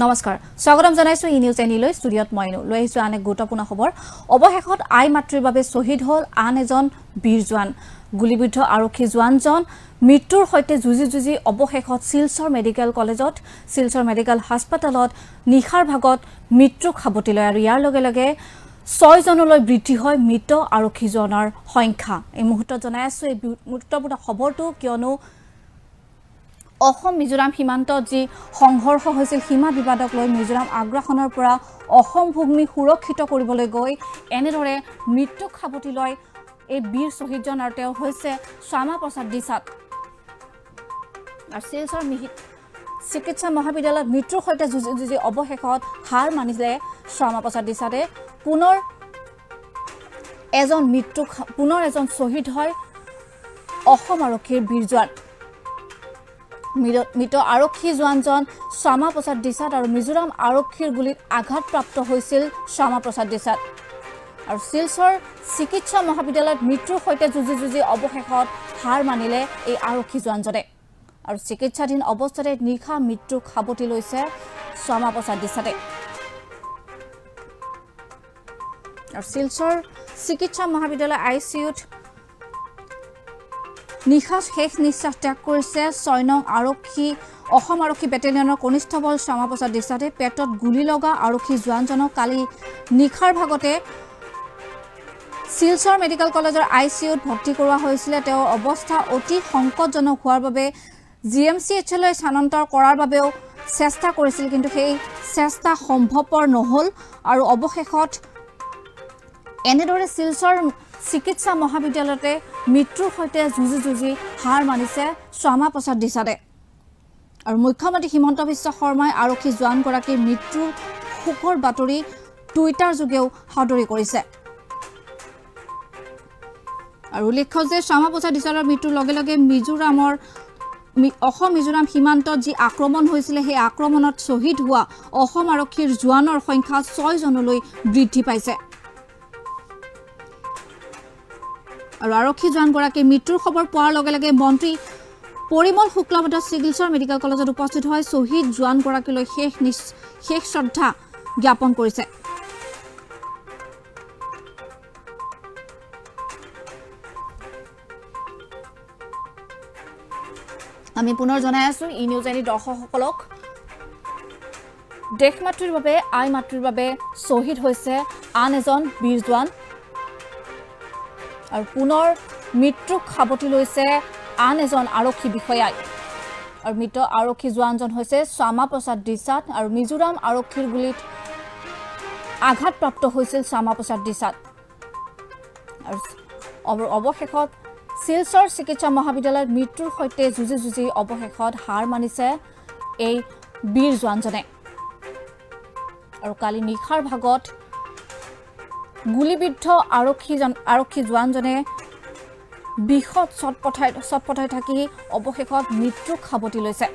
নমস্কাৰ, স্বাগতম জনাইছো ই নিউজ এনিলৈ। ষ্টুডিঅ'ত মই লৈ আহিছো আন এক গুৰুত্বপূৰ্ণ খবৰ। অৱশেষত আই মাতৃৰ বাবে শ্বহীদ হ'ল আন এজন বীৰ জোৱান। গুলীবিদ্ধ আৰক্ষী জোৱানজন মৃত্যুৰ সৈতে যুঁজি যুঁজি অৱশেষত শিলচৰ মেডিকেল কলেজত, শিলচৰ মেডিকেল হাস্পতালত নিশাৰ ভাগত মৃত্যুক সাৱটি লয় আৰু ইয়াৰ লগে লগে 6জনলৈ বৃদ্ধি হয় মৃত আৰক্ষী জোৱানৰ সংখ্যা। এই মুহূৰ্তত জনাই আছো এই গুৰুত্বপূৰ্ণ খবৰটো, কিয়নো অসম মিজোৰাম সীমান্তত যি সংঘৰ্ষ হৈছিল সীমা বিবাদক লৈ মিজোৰাম আগ্ৰাসনৰ পৰা অসম ভূমি সুৰক্ষিত কৰিবলৈ গৈ এনেদৰে মৃত্যুক সাৱটি লয় এই বীৰ শ্বহীদজন আৰু তেওঁ হৈছে শ্যামা প্ৰসাদ দিছাত। আৰু শিলচৰ চিকিৎসা মহাবিদ্যালয়ত মৃত্যুৰ সৈতে যুঁজি যুঁজি অৱশেষত হাৰ মানিলে শ্যামা প্ৰসাদ দিছাতে। পুনৰ এজন শ্বহীদ হয় অসম আৰক্ষীৰ বীৰ জোৱান। মৃত আৰক্ষী জোৱানজন শ্যামা প্ৰসাদ দিছাত আৰু মিজোৰাম আৰক্ষীৰ গুলীত আঘাতপ্ৰাপ্ত হৈছিল শ্যামা প্ৰসাদ দিছাত। আৰু শিলচৰ চিকিৎসা মহাবিদ্যালয়ত মৃত্যুৰ সৈতে যুঁজি যুঁজি অৱশেষত হাৰ মানিলে এই আৰক্ষী জোৱানজনে আৰু চিকিৎসাধীন অৱস্থাতে নিশা মৃত্যুক সাৱটি লৈছে শ্যামা প্ৰসাদ দিছাতে। আৰু শিলচৰ চিকিৎসা মহাবিদ্যালয় I C ইউত নিশা শেষ নিশ্বাস ত্যাগ কৰিছে 6 নং আৰক্ষী অসম আৰক্ষী বেটেলিয়নৰ কনিষ্টবল শ্যামা প্ৰসাদ দিছাতে। পেটত গুলী লগা আৰক্ষী জোৱানজনক কালি নিশাৰ ভাগতে শিলচৰ মেডিকেল কলেজৰ I C ইউত ভৰ্তি কৰোৱা হৈছিলে। তেওঁৰ অৱস্থা অতি সংকটজনক হোৱাৰ বাবে জি এম চি এইচলৈ স্থানান্তৰ কৰাৰ বাবেও চেষ্টা কৰিছিল, কিন্তু সেই চেষ্টা সম্ভৱপৰ নহ'ল আৰু অৱশেষত এনেদৰে শিলচৰ চিকিৎসা মহাবিদ্যালয়তে মৃত্যুৰ সৈতে যুঁজি যুঁজি হাৰ মানিছে শ্যামা প্ৰসাদ দিছাতে। আৰু মুখ্যমন্ত্ৰী হিমন্ত বিশ্ব শৰ্মাই আৰক্ষী জোৱানগৰাকীৰ মৃত্যুৰ শোকৰ বাতৰি টুইটাৰ যোগেও সদৰি কৰিছে। আৰু উল্লেখ্য যে শ্যামা প্ৰসাদ দিছাদৰ মৃত্যুৰ লগে লগে মিজোৰামৰ অসম মিজোৰাম সীমান্তত যি আক্ৰমণ হৈছিলে সেই আক্ৰমণত শ্বহীদ হোৱা অসম আৰক্ষীৰ জোৱানৰ সংখ্যা 6জনলৈ বৃদ্ধি পাইছে। আৰু আৰক্ষী জোৱানগৰাকীৰ মৃত্যুৰ খবৰ পোৱাৰ লগে লগে মন্ত্ৰী পৰিমল শুক্লবৈদ্য শিলচৰ মেডিকেল কলেজত উপস্থিত হৈ শ্বহীদ জোৱানগৰাকীলৈ শেষ শ্ৰদ্ধা জ্ঞাপন কৰিছে। আমি পুনৰ জনাই আছো ই নিউজ এনি দৰ্শকসকলক, দেশ মাতৃৰ বাবে, আই মাতৃৰ বাবে শ্বহীদ হৈছে আন এজন বীৰ জোৱান আৰু পুনৰ মৃত্যুক সাৱটি লৈছে আন এজন আৰক্ষী বিষয়াই। আৰু মৃত আৰক্ষী জোৱানজন হৈছে শ্যামা প্ৰসাদ দিছাত আৰু মিজোৰাম আৰক্ষীৰ গুলীত আঘাতপ্ৰাপ্ত হৈছিল শ্যামা প্ৰসাদ দিছাত। আৰু অৱশেষত শিলচৰ চিকিৎসা মহাবিদ্যালয়ত মৃত্যুৰ সৈতে যুঁজি যুঁজি অৱশেষত হাৰ মানিছে এই বীৰ জোৱানজনে। আৰু কালি নিশাৰ ভাগত গুলীবিদ্ধ আৰক্ষী জোৱানজনে বিষত ছটফটাই থাকি অৱশেষত মৃত্যুক সাৱটি লৈছে।